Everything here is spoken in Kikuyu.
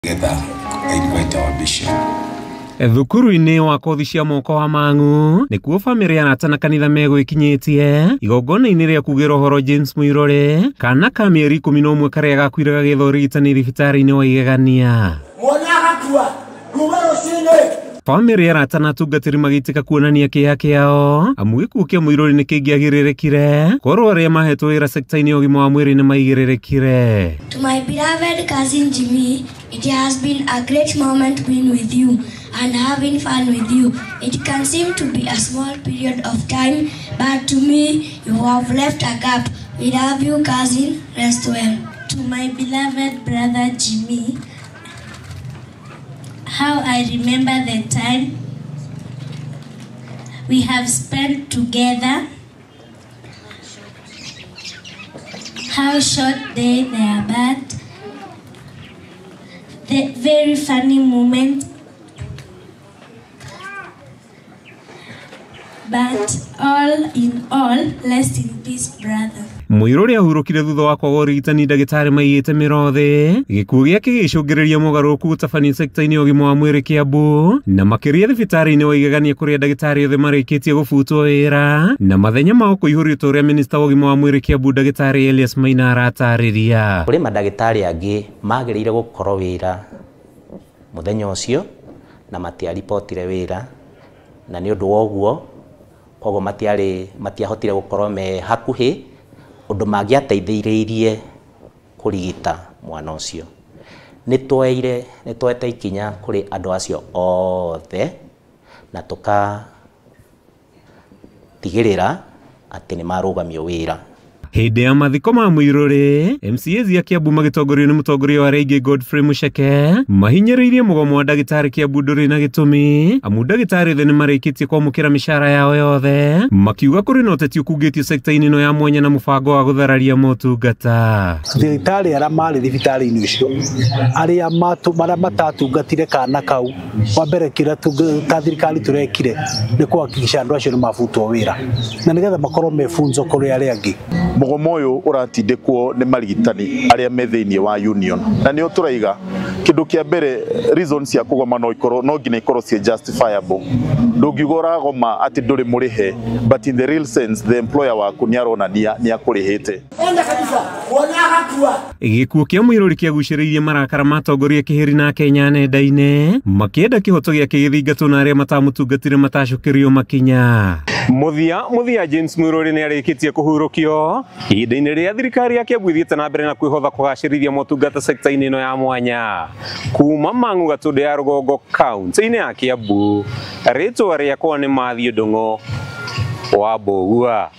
Together, I invite our bishop. Thukuru-inĩ wa kothi cia moko wa Mang'u nĩkuo bamĩrĩ arata na kanitha megwĩkinyĩtie igongona-inĩ rĩa kugĩra ũhoro James Muirore kana ka mĩeri 11 karĩa gakuire gagĩetha ũrigitani thibitarĩ-inĩ wa Igegania. Mwana agakua kuma rũcinĩ. Bamĩrĩ arata na atungatĩri magĩitĩka kuonania kĩeha kĩao amu gĩkuũ kĩa Muiruri nĩ kĩngĩagĩrĩrĩkire korwo arĩa mahetwo wĩra sekta-inĩ ya ũgima wa mwĩrĩ nĩ maigĩrĩrĩkire. To my beloved cousin Jimmy, it has been a great moment being with you and having fun with you. It can seem to be a small period of time, but to me, you have left a gap. We love you, cousin. Rest well. To my beloved brother Jimmy, how I remember the time we have spent together, how short they were, but the very funny moment, but all in all, rest in peace, brother. Muiruri ahurũkire thutha wa kwaga ũrigitani ndagĩtarĩ maigĩte mĩrothe gĩkuũ gĩake gĩgĩcũngĩrĩria mogarũrũku gũtabania sekta-inĩ ya ũgima wa mwĩrĩ Kiambu na makĩria thibitarĩ-inĩ wa Igegania kũrĩa ndagĩtarĩ othe marĩkĩtie gũbutwo wĩra na mathenya mao kũihũrio ta ũrĩa minista wa ũgima wa mwĩrĩ Kiambu ndagĩtarĩ Elias Maina aratarĩria. Kũrĩ mandagĩtarĩ angĩ magĩrĩire gũkorwo wĩra mũthenya ũcio na matiaribotire wĩra na nĩ ũndũ wa ũguo koguo matiahotire gũkorwo me hakuhĩ ũndũ mangĩateithĩrĩirie kũrigita mwana ũcio. Nĩ tuoete ikinya kũrĩ andũ acio othe na tũkatigĩrĩra atĩ nĩ marũgamio wĩra. Hĩndĩ ya mathiko ma Muiruri, MCAs ya Kiambu magĩtongorio nĩ mũtongoria wa rĩngĩ Godfrey Mucheke mahinyĩrĩirie mũgomo wa ndagĩtarĩ Kiambu ndũrĩ na gĩtũmi amu ndagĩtarĩ othe nĩ marĩkĩtie kwamũkĩra mĩcara yao yothe makiuga kũrĩ na ũteti ũkungĩtio sekta-inĩ ĩno ya mwanya na mũbango wa gũthararia motungata. Thibitarĩ arĩa marĩ thibitarĩ-inĩ ũcio arĩa matatungatire kana kau wa mbere kĩrĩa ta thirikari tũrekire nĩ kũhakikisha andũ acio nĩ mabutwo wĩra na nĩgetha makorwo me funzo kũrĩ arĩa angĩ. Mũgomo ũyũ ũratindĩkwo nĩ marigitani arĩa me thĩinĩ wa union na nĩo tũraiga kĩndũ kĩa mbere reason cia kũgoma no ikorwo no nginya ikorwo ciĩ justifiable. Ndũngiuga ũragoma atĩ ndũrĩ mũrĩhe, but in the real sense the employer waku nĩ aronania nĩ akũrĩhĩte. Enda kabisa mwana agakua. Gĩkuũ kĩa Muiruri kĩagucĩrĩirie marakara ma atongoria kĩhĩri na Kenya nenda-inĩ makĩenda kĩhoto gĩake gĩthingatwo na arĩa matamũtungatire matacũkĩrio makinya. Mũthia James Muiruri nĩ arĩkĩtie kũhurũkio ihinda-inĩ rĩrĩa thirikari ya Kiambu ĩthiĩte na mbere na kwĩhotha kũgacĩrithia motungata sekta-inĩ ĩno ya mwanya. Kuma Mang'u Gatũndũ ya Rũgongo kaunti-inĩ ya Kiambu, rĩtwa rĩakwa nĩ Matthew Ndung'u wa Mbũgua.